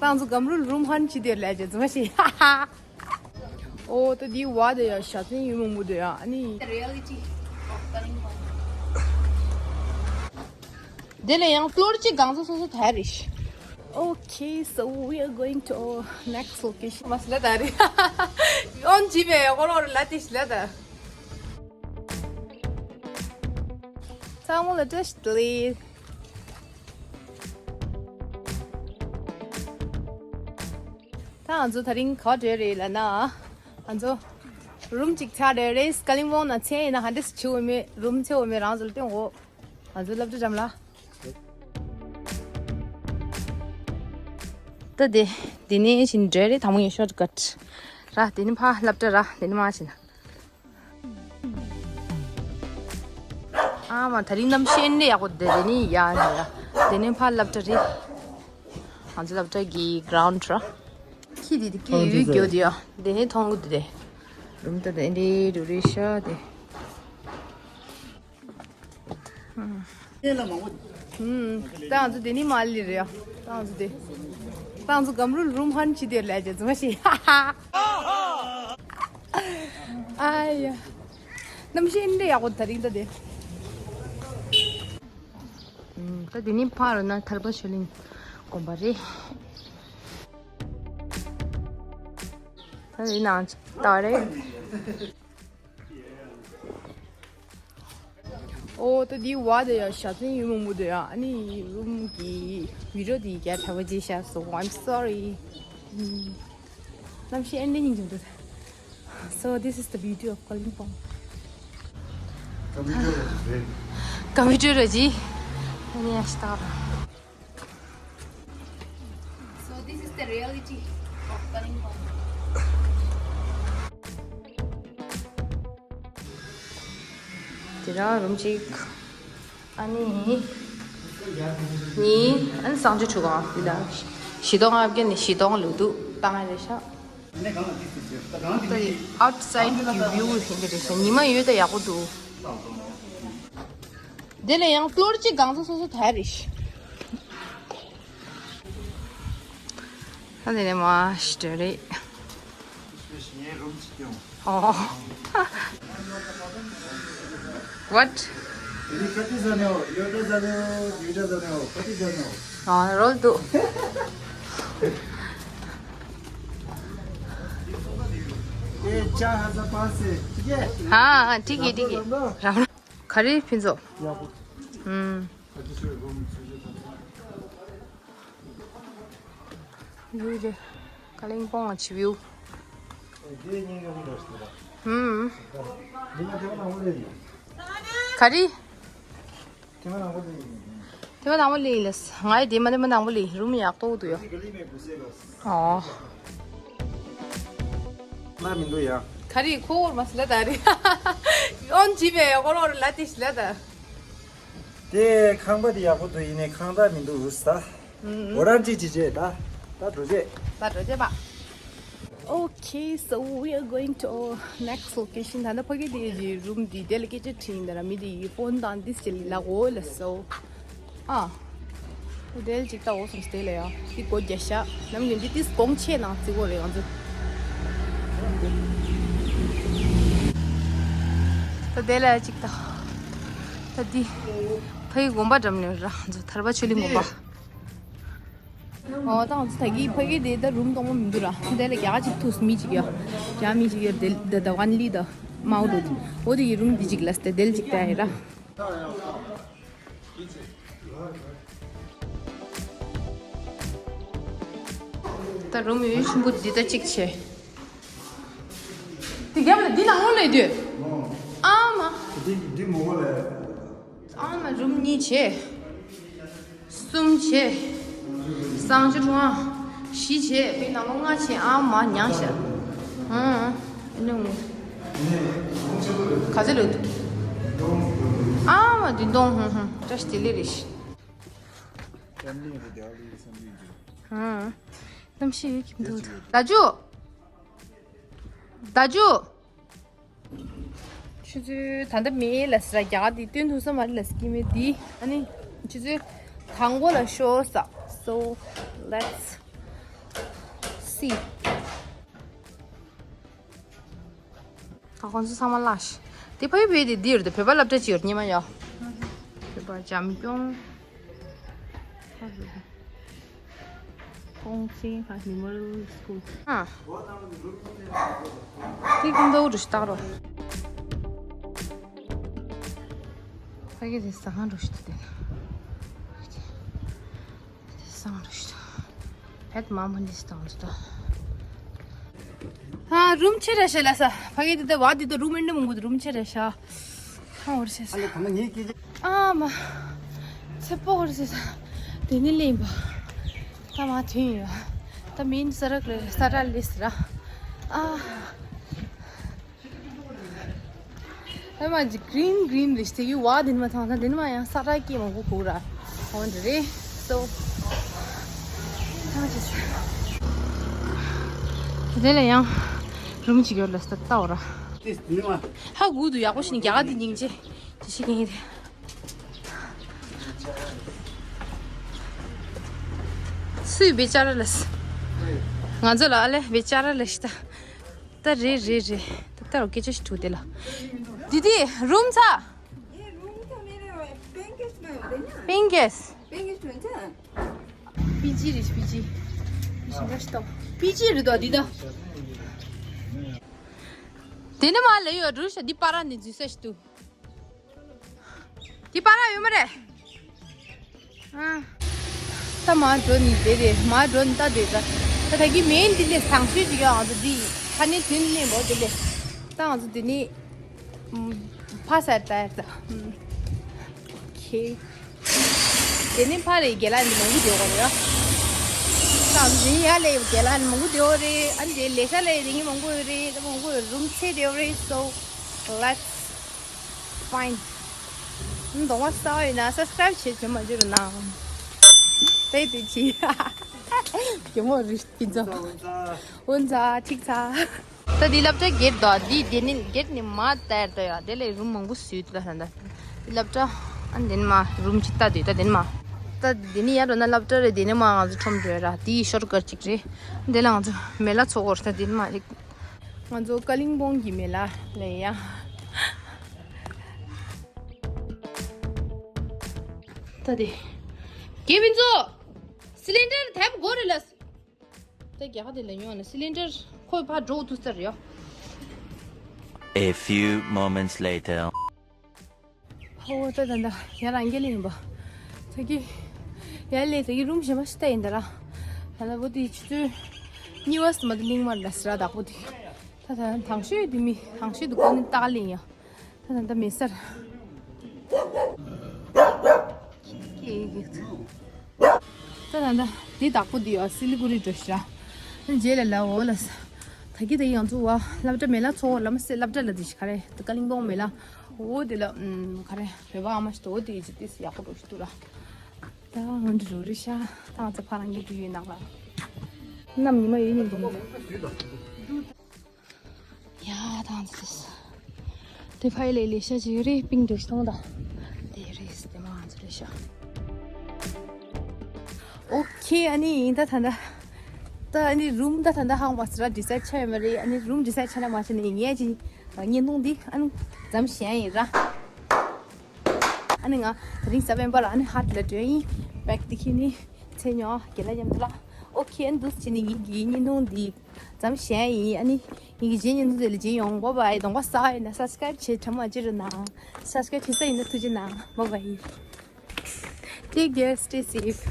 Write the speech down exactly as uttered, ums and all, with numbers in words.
ཏང་ཚོ་སྒམ་རུ་རུམ་ཧན་ཅི་དེར་ལས་ཅེ་ཙུ་མ་ཤེས། ཨོ་ད་འདི་བ་དེ་ཡ་ཞ་ཚན་ཡུལ་མང་པོ་དེ་ཡ་ཨ་ནི། The reality of Kalimpong. དེ་ལས་ཡང་ཀློར་གཅིག་གང་ཚོ་སོ་སོ་ད་རེད། Okay, so we are going to our next location. མ་སི་ལ་ད་རེད། ཡོན་ཇི་བས་ཀོ་ལོར་ལ་ཏི་ཤི་ལ་ད། ཚང་མ་ལ་བཀྲ་ཤིས་བདེ་ལེགས། ད་ང་ཚོ་དེ་རིང་ག་བ་འགྲོ་རེད་ལབ་ན། ང་ཚོ་རུམ་གཅིག་ཚར་རེད་རེད། ཀ་ལིང་པོང་ན་ཚན་ཡིན་ན་ཧ་འདྲེ་སི་ཆུ་བོ་མེད་རུམ་ཚེ་བོ་མེད་རང་ཚོ་ལ་སྟོན་འོ། ང་ཚོ་སློབ་གྲྭ་འགྲམ་ལ། ད་དེ་དེ་ནས་ཕྱིན་འགྲོ་རེད། དང་པོ་ཡིན་ཤོར་ཀཊ་ར། དེ་ནས་ཕ་སློབ་གྲྭ་ར། དེ་ནས་མ་ཕྱིན། ཨ་མ་དེ་རིང་གནམ་གཤིས་ཨེ་འདྲ་ཡག་པོ་འདུག་དེ་ནི་ཡ་ཡ། དེ་ནི་ཕར་སློབ་གྲྭ་རེད། ང་ཚོ་སློབ་གྲྭ་གི་གྷི་རའུན་ཌི་ར། ཁྱི་དེ་དེ་ཀི་ཡུལ་གྱོད་དེ་ཡ། དེ་ནི་མཐོང་གི་འདུག་དེ། རུམ་ད་དེ་འདྲའི་རུ་རེ་ཤ་དེ། ད་ང་ཚོ་དེ་ནི་མ་ལི་རེད་ཡ། ད་ང་ཚོ་དེ། ད་ང་ཚོ་སྒམ་རུ་རུམ་ཧན་ཅི་དེར་ལས་ཅེ་ཙུ་མ་ཤེས། ཨ་ཡ། གནམ་གཤིས་ཨེ་འདྲ་ཡག་པོ་དེ་རིང་ད་དེ། ད་དེ་ནི་ཕར་ན་ཐར་པ་ཆོས་གླིང་དགོན་པ་རེད། ད་དེ་ནང་ད་རེད། ཨོ་ད་འདི་བ་དེ་ཡ་ཞ་ཚན་ཡུལ་མང་པོ་དེ་ཡ་ཨ་ནི་རུམ་གྱི་བི་ཌི་ཡོ་དེ་རྒྱ་ཕྲ་བ་ཅིག་ཤ་སོ། I'm sorry. གནམ་གཤིས་ཨེ་འདྲ་སྙིང་རྗེ་འདུག So this is the beauty of Kalimpong. Computer རེད། Computer རེད་ཅི། ཨ་ནི་ཡ་ཤི་ཏག་ར། So this is the reality of Kalimpong. དེ་རང་རུམ་གཅིག་ཨ་ནི། གཉིས། ཨ་ནི་གསང་སྤྱོད་ཁྲུ་གང་འདི་ལ། བཞི་སྟོང་ལྔ་བརྒྱ་ནས་བཞི་སྟོང་ལོ་དུ་བཏང་ཡ་རེད་ཤག་ད་outside གི་view ཡིན་གྱི་རེད་ཤག་ཉི་མ་ཡོད་ད་ཡག་པོ་འདུག་དེ་ལས་ཡང་ཀློར་གཅིག་གང་ཚོ་སོ་སོ་ད་རེད། ད་དེ་ནས་མ་ཤི་དྲན་རེད། ཨོ། What? ཨ་རོལ་འདུག་ཧ་ཧ། ཁྲིག་གི་ཁྲིག་གི་རང་། ག་རེ་ཕུན་ཚོགས། ཧུམ། ཡུལ་རེད། ཀ་ལིང་པོང་ང་ཆི་བིའུ། ཧུམ། ག་རེ། དེ་མ་དང་པོ་ལས་ལས། ང་ཡི་དེ་མ་དེ་མ་དང་པོ་ལས་རུམ་ཡག་ཏོག་འདུག་ཡ། ཨོ། ན་མི་འདུག་ཡ། ག་རེ་ཁོ་བོར་མ་སི་ལ་ད་རེ། ཨོན་ཇི་བས་ཡ་ཁོ་རོ་རེ་ལ་ཏི་ཤི་ལ་ད། དེ་ཁང་པ་དེ་ཡག་པོ་འདུག་ཡིན་ནའི་ཁང་བདག་མི་འདུག་ས། འོ་རང་ཅི་ཅི་བྱེད་ད། ད་འགྲོ་བྱེད། ད་འགྲོ་བྱེད་པ། Okay, so we are going to our next location. ད་ནི་ཕ་གི་དེ་ཡི་རུམ་དེ་དེ་ལ་སྐད་ཆ་དྲིས་ཡིན་ད་ར། མི་དེ་ཡི་ཕོན་དང་དིས་ཅི་ལ་གོ་ལ་སོ། ཨ། དེ་ལ་ཅིག་ལྟ་འོ་སོང་སྟེ་ལ་ཡ། དེ་གོ་རྒྱ་ཤ་ནམ་རྒྱུན་དེ་དིས་གོང་ཆེ་ནང་རྩི་གོ་རེད་ང་ཚོ། ད་དེ་ལ་ཅིག་ལྟ། ད་དེ་ཕ་གི་དགོན་པ་འགྲམ་ནས་ར་ང་ཚོ་ཐར་པ་ཆོས་གླིང་དགོན་པ། ཨོ་ད་ང་ཚོ་ད་གི་ཕ་གི་དེ་ད་རུམ་གཏོང་མ་མི་འདུག་ར། དེ་ལ་རྒྱ་གཅིག་ཐུག་མི་གཅིག་ཡ། རྒྱ་མི་གཅིག་ཡ། དེ་ད་ད་ཝན་ལི་ད་མའོ་རུ། འོ་དེ་ཡི་རུམ་དེ་གཅིག་ལ་སྟེ་དེ་ལ་གཅིག་ད་ཡ་ར། ད་རུམ་ཡུན་ཆེན་པོ་འདི་ད་གཅིག་བྱས། དེ་རྒྱབ་ལ་འདི་ནང་ལོགས་ལ་ཡོད་དུས། ཨ་མ། འདི་འདི་མོ་གོ་ལ། ཨ་མ་རུམ་གཉིས་བྱས། གསུམ་བྱས། གསང་སྤྱོད་ཁང་བཞི་བྱས། པའི་ནང་ལོགས་ལྔ་བྱས། ཨ་མ་མྱངས་ཤག་ཨང་། ཨ་ནི་ངུ། ག་ཚོད་ལོས་འདུག་ཨ་མ་བདུན་སྟོང་། ཧུང་ཧུང་། བཀྲ་ཤིས་བདེ་ལེགས་རེད། ཨང་། གནམ་གཤིས་ཡོད་ཀྱི་འདུག་ད་ཇུ། ད་ཇུ། ཆུ་ཚོད་ད་ལྟ་མེད་ལ་ཟེར། རྒྱ་གར་དེ་སྟོན་ཐུབ་ས་མ་རེད་ལ་སྐྱེ་མེད་དེ། ཨ་ནི་ཆུ་ཚོད་དང་པོ་ལ་ཤོར་ས། So let's ཨ། ཁོང་ཚོ་ཚང་མ་བརླགས་ཤག་དེ་ཕ་ཡུལ་བོད་དེ་འདི་ཡོད་རེད། བོད་པ་སློབ་གྲྭ་ཅིག་ཡོད་རེད། སྙེ་མ་ཡོད། བོད་པ་བྱམས་སྐྱོང་། ཧ་རུ། ཀོང་སེང་ཧ་མེ་མོ་རི་ཡལ་སི་ཀུལ། ཨ། དེ་ཀུན་ཏུ་རུ་ཞིག་བཏགས་རོགས། ཕ་གི་དེ་ཟ་ཁང་རུ་ཞིག་དེ། དེ་ཟ་ཁང་རུ་ཞིག་དེ། ཕེད་མ་མོ་ནི་སྟོང་ཙི་ཏོ། ཨ། རུམ་ཆེ་རེ་ཤ་ལ་ས། ཕ་གི་དེ་དེ་བ་དེ་དེ་རུམ་ཨེ་འདྲ་མང་པོ་དེ། རུམ་ཆེ་རེ་ཤ། ཨ། འོར་ཤེས། ཨ་ལེ། ད་ང་ངའི་སྐད་ཆ། ཨ་མ། ཚེ་པོ་འོར་ཤེས། དེ་ནི་ལེན་པ། ད་མ་ཐོན་ཡོད། ད་མིན་ས་རག་ལེ་ས་ར་ལེ་ས་ར། ཨ། ཨ་མ་ཇི་གྷི་རིན་གྷི་རིན་རེད་ཤག་དེ་གི་བ་དེ་ནི་མ་ཐང་ཐང་དེ་ནི་མ་ཡང་ས་ར་སྐྱེས་མང་པོ་གོ་ར། འོན་ཏེ་རེད། སོ། ཐང་ཆེ་ཤག་དེ་ལ་ཡང་རུམ་ཅིག་ཡོད་ལ་ས་ལྟ་འོ་ར། ཧ་གོ་འདུག་ཡག་པོ་ཞིག་ནི་རྒྱ་གར་དེ་སྙིང་རྗེ། དེ་ཤི་གིན་རེད། སུས་བེ་ཅ་ར་ལས། ང་ཚོ་ལ་ཨ་ལེ་བེ་ཅ་ར་ལས་ཤི་ད། ད་རེད་རེད་རེད། ད་ལྟ་རུ་སྐད་ཆ་ཞིག་འདུག་དེ་ལ། དི་དི་རུམ་ཚ། ये रूम तो मेरे पिंक में होते ना। Pink. Pink में था। पीजी རེད། PG། PG rush तो। पीजी རེད་དོ་འདི་ད། དེ་ནི་མ་ལ་ཡོད་རུ་ཤ་འདི་པ་ར་ནི་འཛུལ་ས་ཞིག་འདུག་འདི་པ་ར་ཡོད་མ་རེད། ཨ། ད་མར་འགྲོ་ནི་དེ་རེད། མར་འགྲོ་ནི་ད་དེ་ད། ད་ད་གི་མེན་འདི་ལས་ཐང་ཤོས་ཅིག་ཡོད། ང་ཚོ་འདི་ཁ་ནས་དུས་ནས་ལེན་འོ་དེ་ལས། ད་ང་ཚོ་འདི་ནི་ཕ་སར་ད་ད། ཨོ་ཁེ། དེ་ནི་ཕ་རེད། རྒན་ལགས་ནི་མང་པོ་དེ་འོ་རེད། ད་ང་ཚོ་འདི་ནི་ཡར་ལས་རྒན་ལགས་ནི་མང་པོ་དེ་འོ་རེད། ཨ་ནི་དེ་ལས་ས་ལས་དེ་ནི་མང་པོ་ཡོད་རེད། ད་མང་པོ་ཡོད། རུམ་ཚད་དེ་འོ་རེད། So let's Fine། གདོང་པ་སོགས་ཡིན་ན་སབ་སི་ཀ་རབ་བྱེད་བྱེད་མ་བྱེད་རུ་ནང་། དེ་དེ་ཅི། གད་མོ་རི་ཕི་ཛོ། འོན་ཙ་ཁྲིག་ཚ། ད་འདི་སློབ་གྲྭ་སྒེར་དོ། འདི་དེ་ནི་སྒེར་ནི་མ་དར་དོ་ཡ། དེ་ལས་རུམ་མང་པོ་བཟོས་འདུག་ད་ད། འདི་སློབ་གྲྭ་ཨ་འདི་ནི་མ་རུམ་གཅིག་ལྟ་དུས་ད་འདི་ནི་མ། ད་འདི་ནི་ཡར་འགྲོ་ན་སློབ་གྲྭ་རེད། འདི་ནི་མ་ང་ཚོ་ཁྲོམ་འགྲོ་ཡ་ར། འདི་ཤོར་ཀཊ་གཅིག་རེད། འདི་ལ་ང་ཚོ་མེ་ལ་ཚོགས་འོར་ད་འདི་ནི་མ་རིག་ང་ཚོ་ཀ་ལིང་པོང་གི་མེ་ལ་ལ་ཡ། ད་དེ། རྒན་ཕུན་ཚོགས། སི་ལིན་ཌར་དེབ་དགོས་རེད་ལ། ད་རྒྱ་གར་དེ་ལ་ཡོང་ན་སི་ལིན་ཌར་ཁོས་ཕར་འགྲོ་ཐུབ་ས་རེད་ཡ། A few moments later. ཧོ། ད་ད་ད་ཡ་རང་རྒྱལ་ཡིན་པ། ད་གི་ཡ་ལས་ད་གི་རུམ་གཞན་པ་ཞིག་ལྟ་ཡིན་ད་ར། ད་ད་བོ་དེ་ཆུ་ཚོད་གཉིས་པ་སུ་མ་དེ་གླིང་མར་ལ་སི་ར་བདག་པོ་དེ། ད་ད་དང་ཤོས་དེ་མི་དང་ཤོས་དེ་གོ་ནི་ཏག་ལིང་ཡ། ད་ད་ད་མེད་སར། ད་ད་ད་འདི་བདག་པོ་འདི་ཡོད། སི་ལི་གུ་རི་འགྲོ་ཤི་ར། རྗེས་ལ་ལ་འོ་ལ་ས། ད་གི་ད་ཡང་ཚོ་བ་སློབ་གྲྭ་མེད་ལ་ཚོ་བ་ལ་མ་སེ་སློབ་གྲྭ་ལ་འདི་ཤི་ག་རེ་ད་ཀ་ལིང་པོང་མེད་ལ། འོ་དེ་ལ་ག་རེ་བོད་པ་ཨ་མ་ཞིག་འོ་དེ་ཡི་ཅི་ཏི་སི་ཡག་པོ་འགྲོ་ཤི་འདུག་ར། ད་ང་འདི་རུ་རི་ཤ་ད་ང་ཚོ་ཕ་རང་གི་འདི་ཡོད་ནང་ལ། ནམ་ཉི་མ་ཡོད་ཉིན་འདུག་ཡ་ད་ང་ཚོ་དེ་ཕ་ཡི་ལས་ལས་ཤ་ཅིག་ཡོད་རེད། པིང་འདྲ་ཞིག་མཐོང་ད། དེ་རེད་དེ་མ་ང་ཚོ་ལས་ཤ། ཨོ་ཁེ། ཨ་ནི་ད་ད་ད་ད་ཨ་ནི་རུམ་ད་ད་ད་ཧང་བ་སི་ར་ཌི་སའིཌ་ཆ་ཡོད་མ་རེད། ཨ་ནི་རུམ་ཌི་སའིཌ་ཆ་ན་མ་ཆ་ནི་ངས་ཅི་བརྙན་ཐུང་འདི་ཨ་ནི་མཚམས་བཞག་ཡིན་ར། ཨ་ནི་ང་དེ་རིང་སེབ་ཊེམ་བར་ལ་ཨ་ནི་ཧརཊ་ལ་འགྲོ་ཡིན། བེག་འདི་ཁྱེར་ནི་ཚེ་ཉོ་རྒན་ལགས་མཉམ་དུ་ལ། ཨོ་ཁེ། ཨ་ནི་འདུག་སེ་བྱས་ནས་ངེད་ཀྱི་བརྙན་ཐུང་འདི་མཚམས་བཞག་ཡིན། ཨ་ནི་ངེད་ཀྱི་རྗེས་བརྙན་ཐུང་དེ་ལ་མཇལ་ཡོང་། བཱའི་བཱའི། གདོང་པ་སོགས་ཡིན་ན་སབ་སི་ཀ་རབ་བྱེད་དྲན་མ་བརྗེད་རོགས་གནང་། སབ་སི་ཀ་རབ་བྱེད་ས་ཡིན་ན་ཐུགས་རྗེ་གནང་། བཱའི་བཱའི། Take care, stay safe.